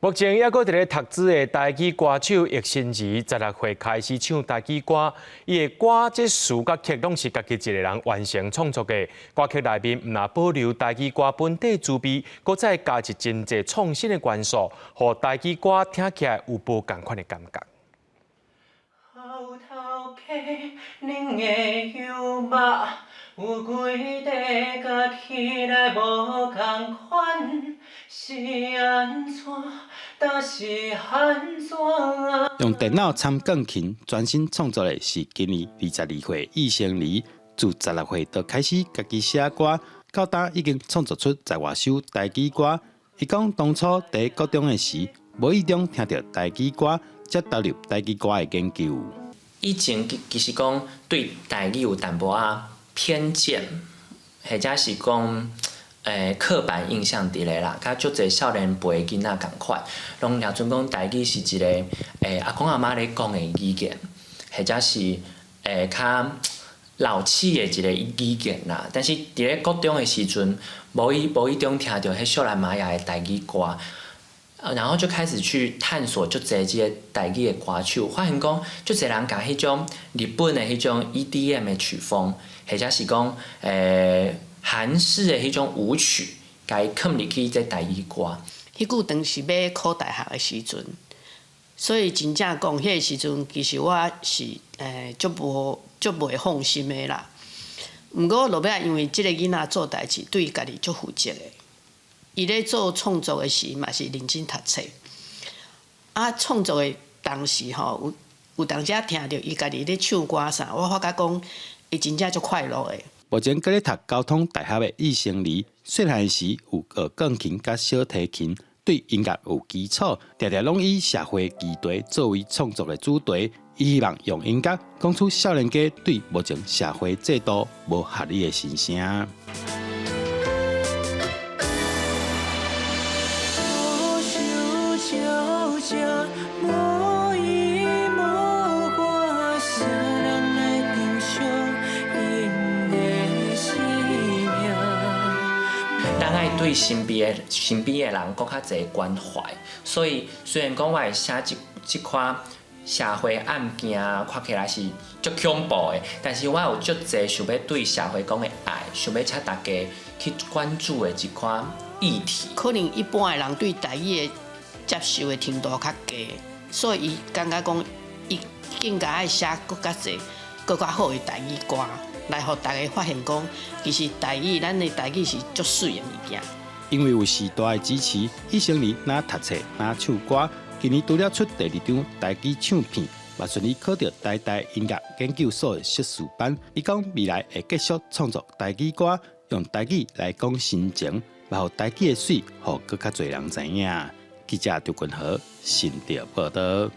目前猶閣佇咧讀書的台語歌手易心怡，16歲開始唱台語歌，伊的歌這詞佮曲攏是家己一个人完成創作的。歌曲內面毋但保留台語歌本底滋味，閣再加入真濟創新的元素，予台語歌聽起來有無仝款的感覺。好頭家，恁的油肉有幾塊加起來無仝款，是按怎？但是按怎？用電腦摻鋼琴專心創作的是今年22歲易成兒，自16歲就開始家己寫歌，到今已經創作出十外首台語歌。伊講當初佇國中的時，無意中聽著台語歌，才投入台語歌的研究。以前其實講對台語有淡薄仔偏見，或者是講刻板印象佇咧啦，佮足濟少年輩囡仔仝款，攏掠準講台語是一个阿公阿嬤咧講的語言，或者是較老氣的一个語言啦。但是佇咧國中的時陣，無意中聽著彼少年瑪雅的台語歌，然後就開始去探索足濟這个台語的歌手，發現講足濟人共彼種日本的彼種 EDM 的曲風，或者是講韓式的彼種舞曲，共伊囥入去這台語歌。彼久當時欲考大學的時陣，所以真正講，彼个時陣其實我是足無足袂放心的啦。毋過落尾仔因為這个囡仔做代誌對家己足負責的，伊咧做創作的時嘛是認真讀冊。啊，創作的當時吼，有當時聽著伊家己咧唱歌啥，我發覺講伊真正足快樂的。目前閣咧讀交通大學的易成兒，細漢時有學鋼琴佮小提琴，對音樂有基礎，常常攏以社會議題作為創作的主題。伊希望用音樂講出少年家對目前社會制度無合理的心聲。咱愛對身邊的人閣較濟關懷，所以雖然講我會寫這這款社會案件，看起來是足恐怖的，但是我有足濟想欲對社會講的愛，想欲請大家去關注的一款議題。可能一般的人對台語的接受的程度較低，所以伊感覺講，伊更加愛寫閣較濟、閣較好的台語歌，來予大家發現講，其實台語咱的台語是足媠的物件。因為有時代的支持，易成兒若讀冊，若唱歌。今年除了出第二張台語唱片，嘛順利考著台大音樂研究所的碩士班。伊講未來會繼續創作台語歌，用台語來講心情，嘛予台語的媠，予閣較濟人知影。記者張君和新竹報導。